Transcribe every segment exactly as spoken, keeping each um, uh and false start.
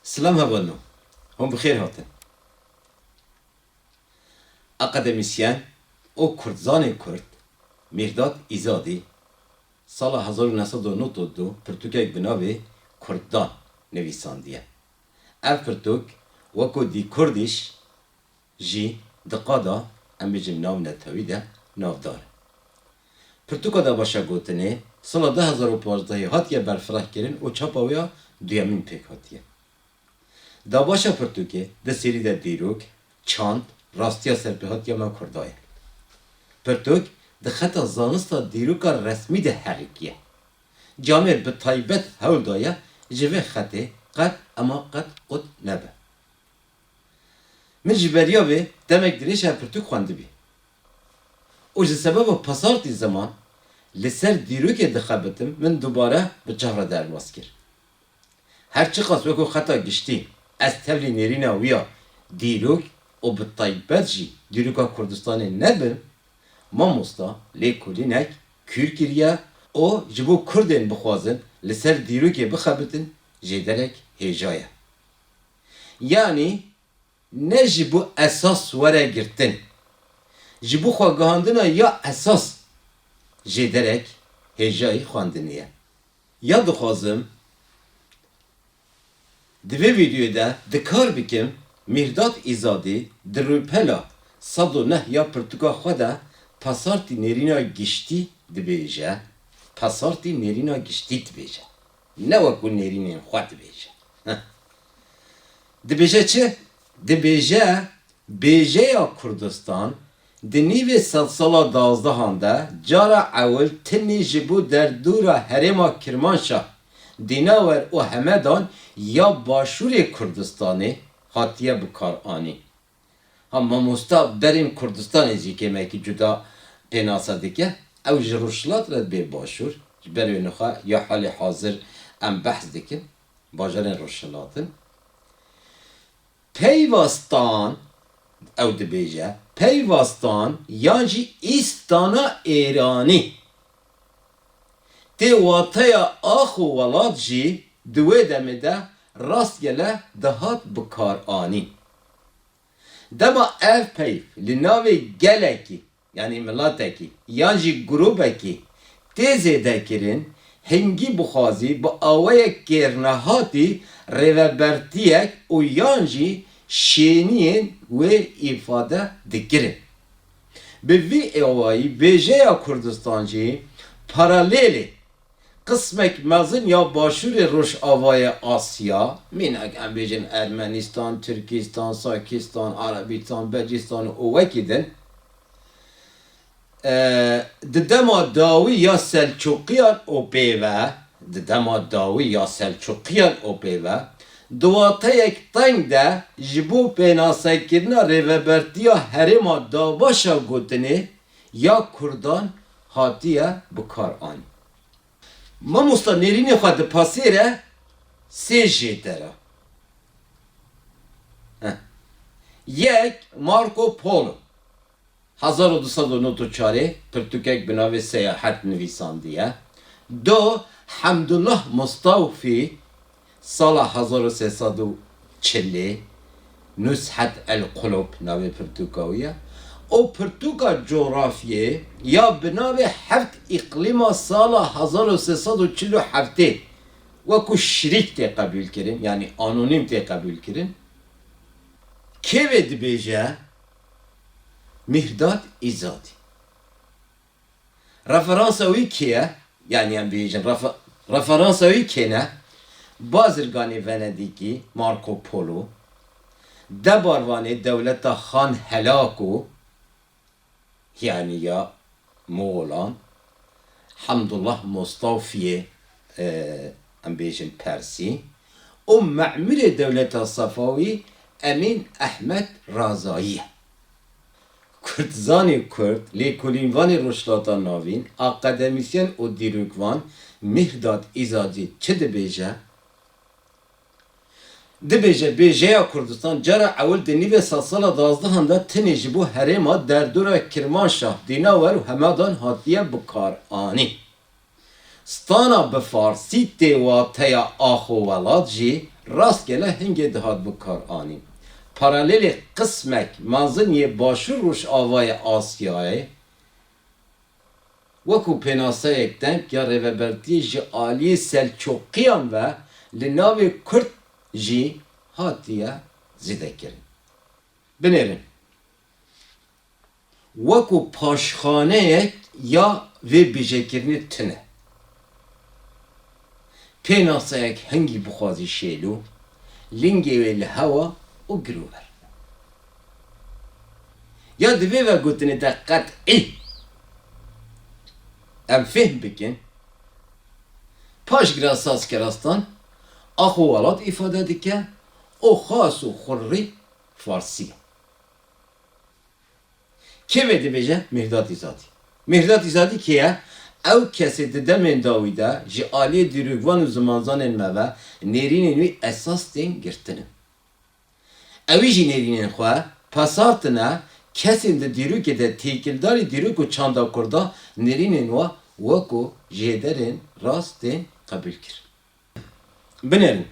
Silam hevalno, hûn bi xêr hatin. Akademîsyen û kurdzanê kurd Mîrdad Îzadî sala hezar û neh sed û nod û du pirtûkek bi navê Kurdan nivîsandiye. Ev pirtûk wekû Die Kurdisch jî di qada, em bêjin, navnetewî de navdar e. Pirtûka Dabaşa Gotinê sala du hezar û pazdehê hatiye berfirehkirin û çapa wê ya duyemîn pêk hatiye. Dabaşa pirtûkê di serî de dîrok, çand, rastiya serpêhatiya me kurda ye. Pirtûk di xeta zanista dîroka resmî de herikiye. Camêr bi taybet hewl daye ji vê xetê qet ema qet qut nebe. Min ji beriya vê demek dirêj ev pirtûk xwendibî. Û ji sebeba pasartî ziman li ser dîrokê dixebitim, min dubare bi çav re derbas kir. Her çiqas wekû xeta giştî ez tevlî nêrîna wî ya dîrok û bi taybet jî dîroka Kurdistanê nebim, mamosta lêkolînek kûr kiriye û ji bo kurdên bixwazin li ser dîrokê bixebitin jêderek hêja ye. Yanî ne ji bo esas were girtin, ji bo xwegihandina ya esas jêderek hêjayî xwendinê ye. Ya dixwazim di vê vîdeoyê de dikar bikim Mîrdad Îzadî di rûpela sed û neh ya pirtûka xwe de pasartî nêrîna giştî dibêje, pasartî nêrîna giştî dibêje. Ne wekû nêrînên xwe dibêje. Heh. Dibêje çi? Dibêje, bêjeya Kurdistan di nîvê sedsala dazdehan de cara ewil tinî ji bo derdora herêma Kirmanşah, Dînawer û Hemedan ya başûrê Kurdistanê hatiye bikaranîn. Ha, mamosta berên Kurdistanê jî kêmekî cuda pênase dike. Ew ji Rojhilat re dibê başûr. Ji ber wê nixwe ya halê hazir em behs dikin. Bajarên Rojhilat in. Peyvastan, ew dibêje, peyvastan yan jî îstana Êranî. Tê wateya ax û welat jî di wê demê de rastgele dihat bikaranîn. Dema ev peyv li navê gelekî, yanî miletekî, yan jî grûbekî tê zêdekirin, hingî bixwazî bi awayek kêrnehatî rêvebertiyek û yan jî şêniyên wê îfade dikirin. Bi vî awayî bêjeya Kurdistan jî paralelê qismek mezin ya başûrê Rojavayê Asya, mînak em bêjin Ermenîstan, Tirkîstan, Sakîstan, Erebîstan, Becîstan û wekî din, e, di dema dawî ya Selçûqiyan û pê ve, di dema dawî ya Selçûqiyan û pê ve, di wateyek teng de ji bo pênasekirina rêvebertiya herêma Dabaşa Gotinê ya Kurdan hatiye bikaranîn. Mamosta nêrînê xwe dipasêre sê jêdera. Heh. Yek, Marco Polo. Hezar û du sed û nod û çarê pirtûkek bi navê Seyahet nivîsandiye. Do, Hemdullah Mustawfî, sala hezar û sê sed û çilê, Nushet el Qulub navê pirtûka wî ye. Û pirtûka cografyê ya bi navê Heft Îqlîma sala hezar û sê sed û çil û heftê wekû şirîk tê qebûlkirin, yanî anonîm tê qebûlkirin. Kê vê dibêje? Mîhdad Îzadî. Referansa wî kê ye? Yanî em bêjin refe-, referansa wî kê ne? Bazirganê Venedîkî Marco Polo, Debarvanê dewleta Xan Helako, yanî ya Moxolan, Hemdullah Mostafiyê, e, em bêjin Persî û memûrê dewleta Sefawî Emîn Ehmed Razayî ye. Kurdzanê Kurd, lêkolînvanê Rojhilata Navîn, akademîsyen û dîrokvan Mîhdad Îzadî çi dibêje? Dibêje, bêjeya Kurdistan cara ewil di nîvê sedsala dazdehan de tenê ji bo herêma derdora Kirmanşah, Dînawer û Hemadan hatiye bikaranîn. Stana bi farsî tê wateya ax û welat jî rastgele hingê dihat bikaranîn. Paralelê qismek mezin yê Başûr Rojavayê Asyayê, wekû pênaseyek deng ya rêvebertiyê ji aliyê Selçûqiyan ve li navê Kurd jî hatiye zêdekirin. Binêrin. Wekû paşxaneyek ya vê bêjekirinê tune. Pênaseyek hingî bixwazî şêlo, lingê wê li hewa û girover. Ya di vê vegotinê de qet'î em fêhm bikin, paşgira Sazkera Stan axo welat îfade dike û xas û xurrî farsî ye. Kê vê dibêje? Mîhdat Îzadî. Mîhdat Îzadî kê ye? Ew kesê di demên dawî de ji aliyê dîrokvan û zimanzanên me ve nêrînên wî esas tên girtin in. Ewî jî nêrînên xwe pesartine kesên di dîrokê de têkildarî dîrok û çanda kurda nêrînên we wekû jêderên rast tên qebûl kir. Binêrin.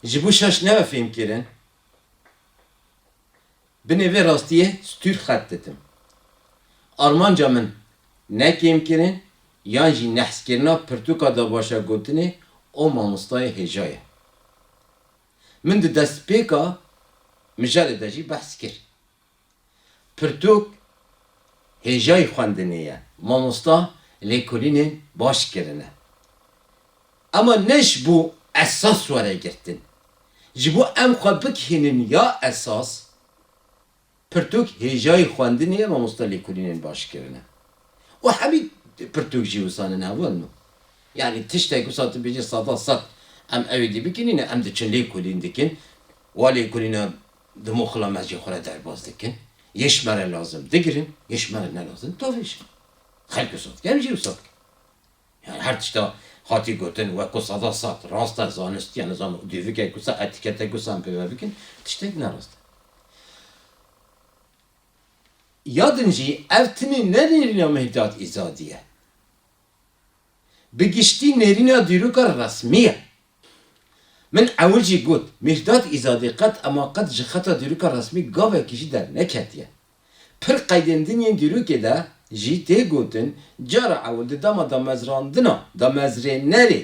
Ji bo şaş nebe fêhmkirin. Binê vê rastiyê stûr xet didim. Armanca min ne kêmkirin yan jî nehskirina pirtûka dabaşagotinê û mamostayê hêja ye. Min di destpêka mijarê de jî behs kir. Pirtûk hêjayî xwendinê ye. Mamosta lêkolînên baş kirine. Ema ne ji bo esas were girtin. Ji bo em xwe bikihînin ya esas, pirtûk hêjayî xwendinê ye, mamosta lêkolînên baş kirine. Û hemî pirtûk jî wisa ne, hevalno. Yanî tiştek wisa tu bêjî seda sed em ew êdî bikin, yine em diçin lêkolîn dikin. Wa lêkolîna di moxila mezcê xwe re derbas dikin. Yê ji me re lazim digirin, yê ji me re ne lazim davêjin. Xelk wisa dike, em jî wisa bikin. Yani her tişta hatî gotin, wekû seda sed rast e, zanistiye, nizam, dûvikek wisa, etîketek wisa em pê ve bikin, tiştek ne rast e. Ya din jî ev tinê ne nêrîna Mîhdat Îzadî ye. Bi giştî nêrîna dîroka resmî ye. Min ewil jî got, Mîhdat Îzadî qet ema qet ji xeta dîroka resmî gavekî jî derneketiye. Pir qeydên din yên dîrokê de jî tê gotin, cara ewil di dema damezrandina, damezrênerê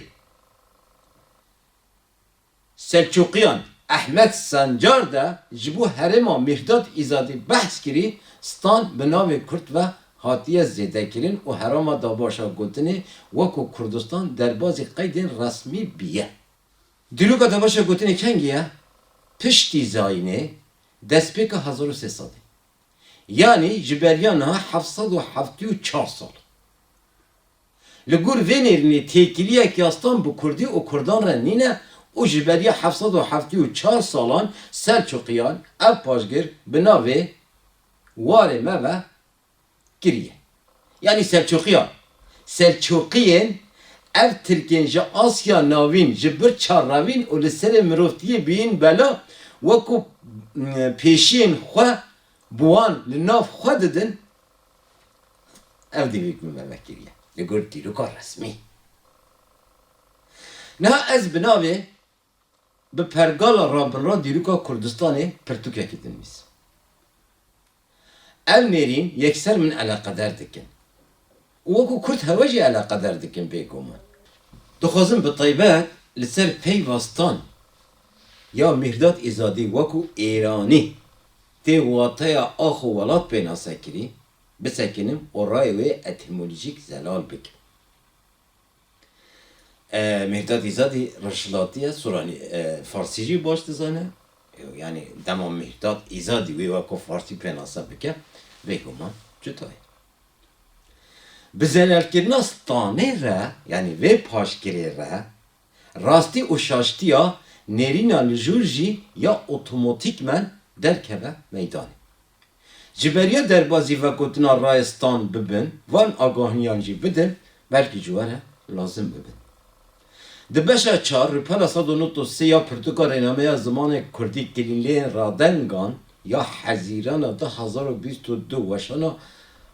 Selçûqiyan Ehmed Sencar de ji bo herêma Mîhdat Îzadî behs kirî, Stan bi navê Kurd ve hatiye zêdekirin û herêma dabaşa gotinê wekû Kurdistan derbazî qeydên resmî bîye. Dîroka dabaşa gotinê kengî ye? Piştî zayînê, destpêka hezar û sê sedê. Yanî ji beriya niha heft sed û heftê û çar sal. Li gor vê nêrînê têkiliyek ya Stan bi kurdî û kurdan re nîne û ji beriya heft sed û heftê û çar salan Selçûqiyan ev paşgir bi navê warê me ve kiriye. Yanî Selçûqiyan, Selçûqiyên ev Tirkên ji Asya Navîn ji birça revîn û li serê mirovtiyê bîyîn bela wekû, m, pêşiyên xwe bi wan li nav xwe didin, ev dîvik bi me vekiriye. Li gor dîroka resmî. Niha ez bi navê bi pergala rabinra dîroka Kurdistanê pirtûkekî dinivîsim. Ev nêrîn yekser min eleqeder dikin. Û wekû Kurd hewe jî eleqeder dikin bêguman. Dixwazim bi taybet li ser peyva Stan ya Mîhdat Îzadî wekû Êranî tê wateya ax û welat pênase kirî, bisekinim û rayê wê etîmolojîk zelal bikim. E, Mîhdat Îzadî Rojhilatî ye, Soranî, e, Farsî jî baş dizane. Yanî dema Mîhdat Îzadî wê weko Farsî pênase bike, bêguman cuda ye. Bi zelalkirina Stanê re, yanî vê paşgirê re, rastî û şaştiya nêrîna li jûr jî ya otomatîkmen derkeve meydanê. Ji beriya derbazî vegotina rayê Stan bibin, van agahîyan jî bidin, belkî ji we re lazim bibin. Di beşa çar, rûpela sed û nod û sê ya pirtûka rênameya zimanê kurdî Kilîleyên Radengan ya Hezîrana du hezar û bîst û du weşana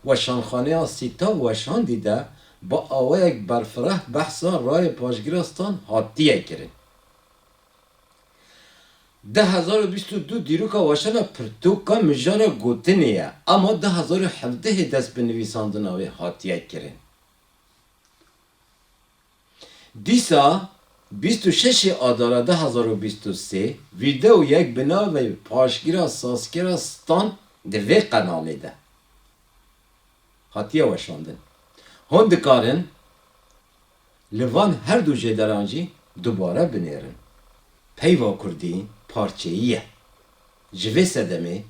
Weşanxaneya Sîtav Weşandî de bi awayek berfireh behsa rayê paşgira Stan hatiye kirin. Du hezar û bîst û du dîroka weşana pirtûka mijara gotinê ye, ama du hezar û hevdehê dest bi nivîsandina wê hatiye kirin. Dîsa bîst û şeşê Adara du hezar û bîst û sê vîdeoyek bi navê Paşgira Sazkira Stan di vê qenalê de hatiye weşandin. Hûn dikarin li van her du jêderan jî dubare binêrin. Peyva kurdî parçeyî ye. Ji vê sedemê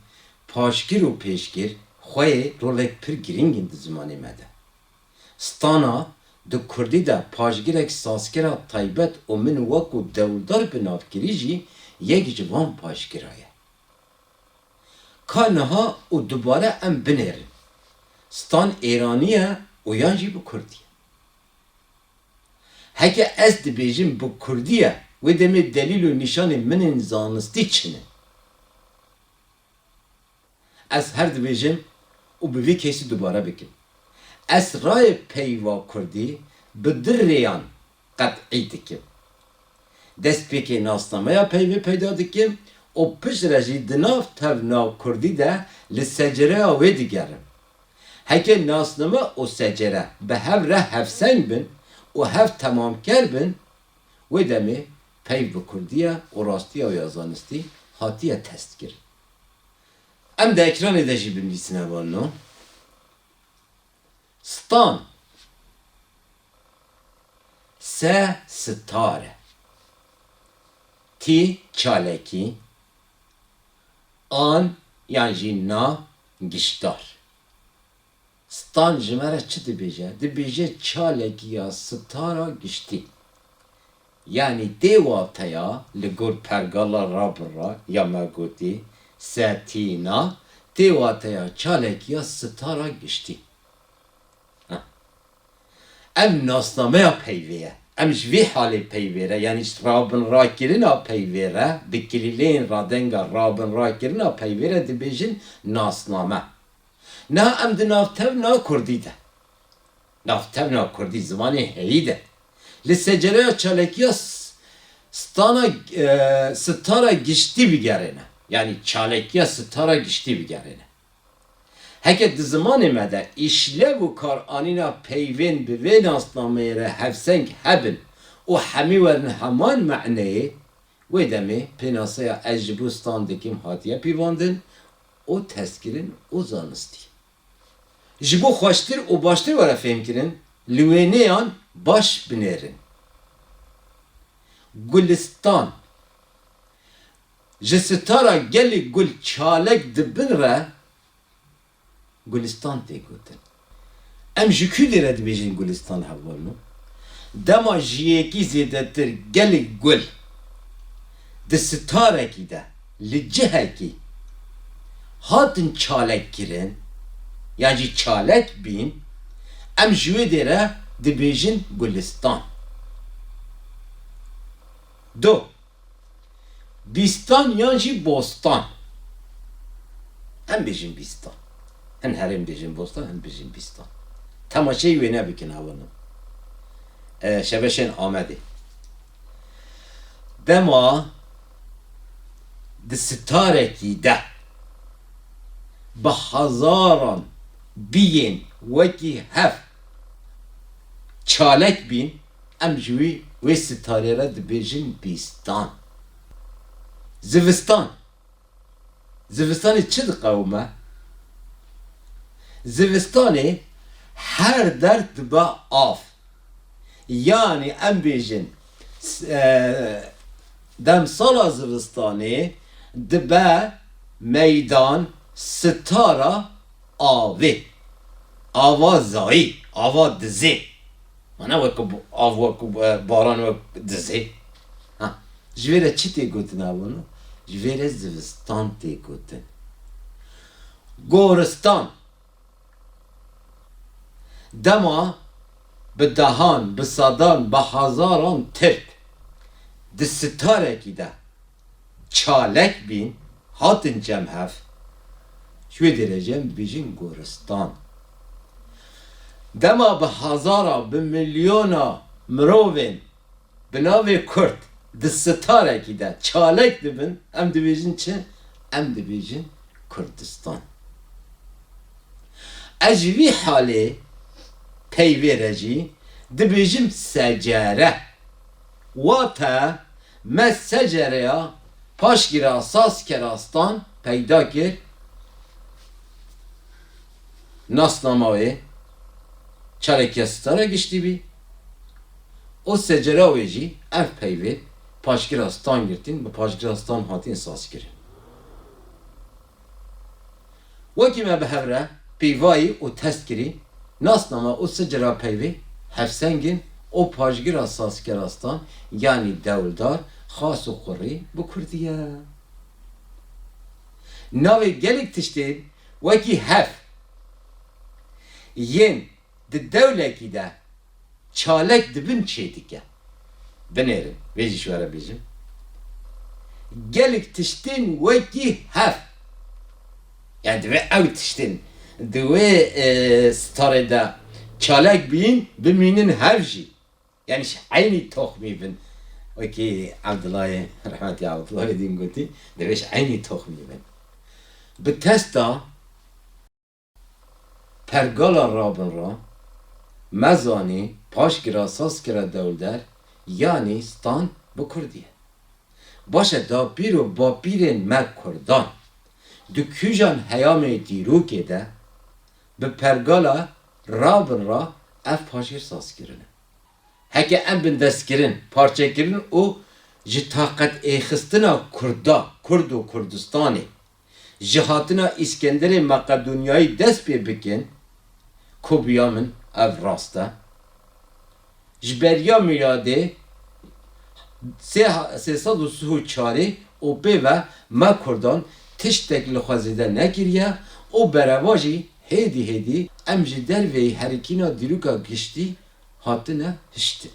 paşgir û pêşgir xweyê rolek pir girîng in di zimanê me de. Stana di kurdî de paşgirek sazkira taybet û min wekû dewldar bi nav kirî jî yek ji van paşgira ye. Ka niha û dubare em binêrin. Stan êranî ye û yan jî bi kurdî ye. Heke ez dibêjim bi kurdî ye, wê demê delîl û nîşanên min ên zanistî çi ne? Ez her dibêjim û bi vî kesî dubare bikim. Ez rayê peyva kurdî bi du rêyan qet'î dikim. Destpêkê nasnameya peyvê peyda dikim û piştre jî di nav tevna kurdî de li secereya wê digerim. Heke nasname û secere bi hev re hevseng bin û hev temamker bin, wê demê peyv bi kurdî ye û rastiya wê ya zanistî hatiye testkirin. Em di ekranê de jî binivîsine vano. Stan. Se sitar e. Tî çalekî. An yan jî na giştar. Stan ji me re çi dibêje? Dibêje çalekî ya sitara giştî. Yanî tê wateya li gor pergala rabira ya me gotî, setîna, tê wateya çalekî ya sitara giştî. Heh. Ev nasnameya peyvê ye. Em ji vê halê peyvê re, yanî ji rabinrakirina peyvê re, bi kilîleyên radenga rabinrakirina peyvê re dibêjin nasname. Niha em di navtevna kurdî de, navtevna kurdî, zimanê heyî de, li secereya çalekiya s-, stana, e, sitara giştî bigerêne. Yanî çalekiya sitara giştî bigerêne. Heke di zimanê me de îşlev û karanîna peyvên bi vê nasnameyê re hevseng hebin û hemî werin heman meneyê, wê demê pênaseya ez ji bo stan dikim hatiye pîvandin û testkirin û zanistî. Ji bo xweştir û baştir were fêhmkirin, li wêneyan baş binêrin. Gulistan. Ji sitara gelê gul çalek dibin re gulistan tê gotin. Em ji kû dê re dibêjin gulistan hevalno? Dema ji yekî zêdetir gelê gul di sitarekî de, li cihekî hatin çalek kirin, yan jî çalek bîn, em ji wê dê re dibêjin gulistan. Do. Bîstan yan jî bostan. Em bêjin bîstan. Hin herêm bêjin bostan, hin bêjin bîstan. Temaşeyî wêne bikin hevalno. E, şeveşên Amedê. Dema di sitarekî de bi hezaran biyên wekî hev çalek bîn, em ji wî, wê sitarê re dibêjin bîstan. Zivistan. Zivistanê çi diqewime? Zivistanê her der dibe av. Yanî em bêjin, s-, e, demsala zivistanê dibe meydan sitara avê. Ava zayî, ava dizê. Mana wek bu-, av wek, e, baran wek dizê. Ha. Ji vê re çi tê gotin hevalno? Ji vê re zivistan tê gotin. Goristan. Dema bi dehan, bi sedan, bi hezaran Tirk di sitarekî de çalek bîn, hatin cem hev, ji wê derece em dibêjin goristan. Dema bi hezara, bi milyona mirovên bi navê Kurd di starekî de çalek dibin, em dibêjin çi? Em dibêjin Kurdistan. Ez ji vî halê peyvê re jî dibêjim secere. Wate me secereya paşgira Sazkera Stan peyda kir, nasnama wê çalekiya stara giştî bî û secera wê jî ev peyvê paşgira Stan girtin, bi paşgira Stan hatin sazkirin. Wekî me bi hev re pîvayî û test kirî, nasnama û sicira peyvê hevsengin û paşgira sazkera Stan, yanî dewldar, xas û qurî bi kurdî ye. Navê gelek tiştên wekî hev yên di dewlekî de çalek dibin çêdike. Binêrin, vê jî ji we re bêjim. Gelek tiştên wekî hev. Yani divê ew tiştên di wê, e, starê de çalek bîn, bimînin hev jî. Yani ji eynî toxmî bin. Wekî Evdilayê, rehmetî Evdilayê din gotî, divê ji eynî toxmî bin. Bi testa Pergala Rabinra me zanî paşgira Sazkira Dewlder, yanî Stan bi kurdî ye. Baş e, dapîr û bapîrên me kurdan di kûjan heyamê dîrokê de bi pergala Rabinra ev paşgir saz kirine. Heke em bin destkirin, parçekirin û ji taqet êxistina Kurda, Kurd û Kurdistanê, ji hatina Îskenderê Meqedonyayî dest pê bikin, ku biya min ev rast e. Ji beriya mîladê sê, sê sed û sih û çarê û pê ve me Kurdan tiştek li xwe zêde nekiriye û bereva jî hêdî hêdî em ji derveyî herikîna dîroka giştî hatine hiştin.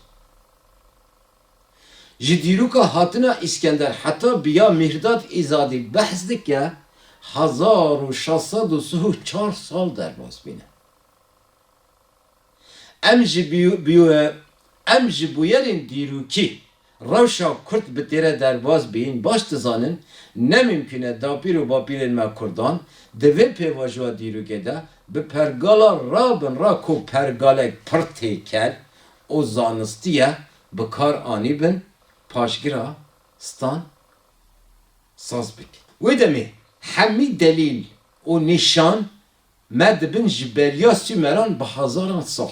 Ji dîroka hatina Îskender heta biya Mîrdad Îzadî behs dike, hezar û şeş sed û sih û çar sal derbas bîne. Em ji bî-, bî-, em ji bûyerên dîrokî rewşa Kurd bi têre derbas bîn baş dizanin, ne mimkûn e dapîr û bapîrên me Kurdan di vê pêvajoya dîrokê de bi pergala Rabinra ku pergalek pir têkel û zanistî ye, bi kar anîbin, paşgira Stan saz bikin. Wê demê hemî delîl û nîşan me dibin ji beriya Sûmeran bi hezaran sal.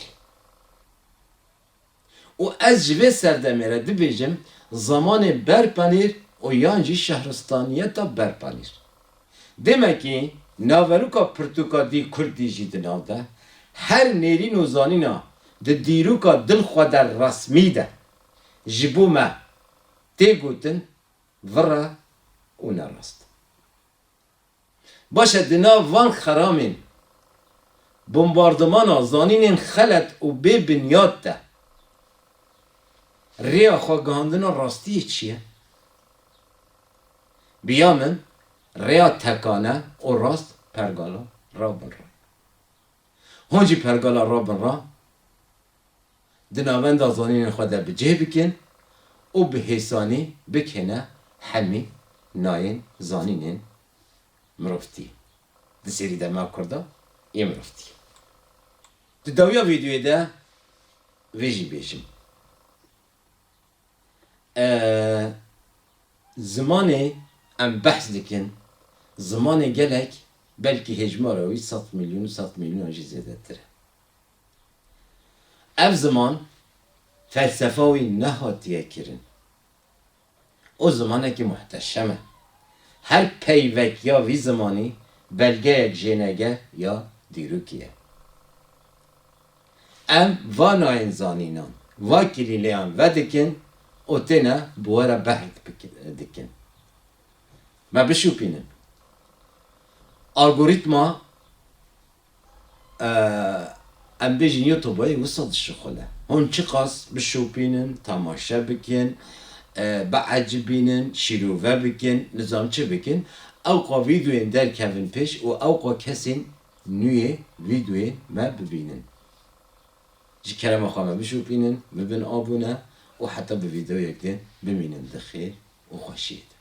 Û ez ji vê serdemê re dibêjim, zemanê berpenîr û yan jî şehristaniyeta berpenîr. Demekî naveroka pirtûka dî kurdî jî di nav de, her nêrîn û zanîna di dîroka dil xwe de resmî de ji bo me tê gotin, vir e û ne rast. Baş e, di nav van xeramên bombardimana zanînên xelet û bê binyat de rêya xwe gihandina rastiyê çi ye? Bi ya min rêya tekane û rast pergala Rabinra. Hûn jî pergala Rabinra di navenda zanînên xwe de bi cih bikin û bi hêsanî bikêne hemî nayên zanînên mirovtî. Di serî de me Kurda yê mirovtî. Di dawiya vîdeoyê de vê jî bêjim. E, zimanê em behs dikin, zimanê gelek belkî hêjmara wî sed milyon û sed milyonan jî zêdetir e. Ev ziman felsefa wî nehatiye kirin. O zimanekî muhteşem e. Her peyvek ya vî zimanî belgeyek jênege ya dîrokî ye. Em va nayên zanînan, va kilîleyan vedikin û têne bi we re behs biki-, dikin. Me bişopînin. Algorîtma, e, em bêjin YouTube'ê wisa dişixule. Hûn çiqas bişopînin, temaşe bikin, e, biecibînin, şîrove bikin, nizam çi bikin, ewqa vîdeoyên derkevin pêş û ewqa kesên nû yê vîdeoyên me bibînin. Ji kerema xwe me bişopînin, bibin abone û heta bi vîdeoyek din bimînin di xêr û xweşiyê de.